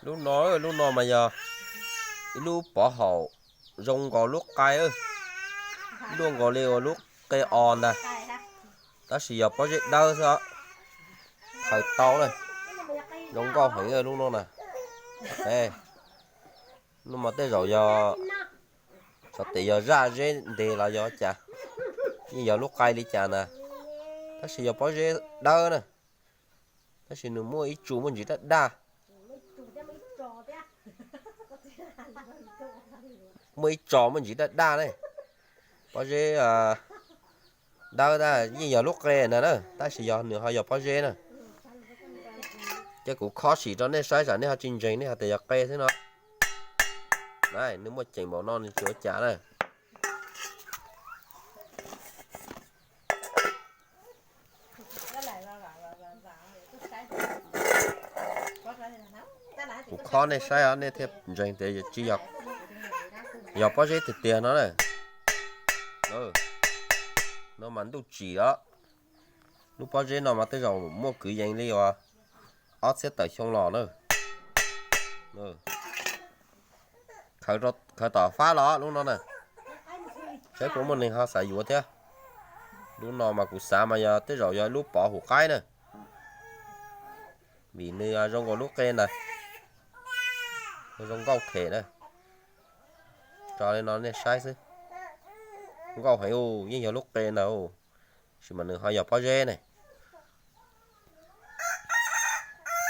Lub no, lub no mas yog ib lub pov haum zoo nkaus lub qe, luaj nkaus li ua lub qe os ntag, tab sis yog pob zeb dawb xwb. Khaws tau na, zoo nkauj heev lub no na. Lub no tej zaum yog, xyov tes yog zaj zeb ntev los yog cas, yeej yog lub qe li cas ntag, tab sis yog pob zeb dawb na. Tab sis nws muaj ib tsu muaj ntsis daj daj, muaj ib tso muaj ntsis daj daj ne. Pob zeb dawb, yeej yog lub qe ntag na, tab sis yog nws ho yog pob zeb na. Ces kuv khob sim rau nej saib tsam nej ho tsis ntseeg, nej ho tias yog qe xwb no. Nws muaj ceem npaum no nws tsis ua cas na. Kuv khob nej saib os, nej thiaj ntseeg tias tsis yog, yog pob zeb tiag tiag no na. No mas ntuj tsim os. Lub pob zeb no mas tej zaum muaj kwv yees li uas ob txhiab tawm xyoo los na. Khaws tom fab los lub no na, saib puas muaj neeg ho xav yuav thiab. Lub no mas kuv xav mas yog tej zaum yog lub pov hum qaib na, vim nws zoo nkaus lub qe ntag, zoo nkauj khem na. Tso li no nej saib xwb, nkauj heev, yeej yog lub qe ntag, tab sis mas nws ho yog pob zeb ne.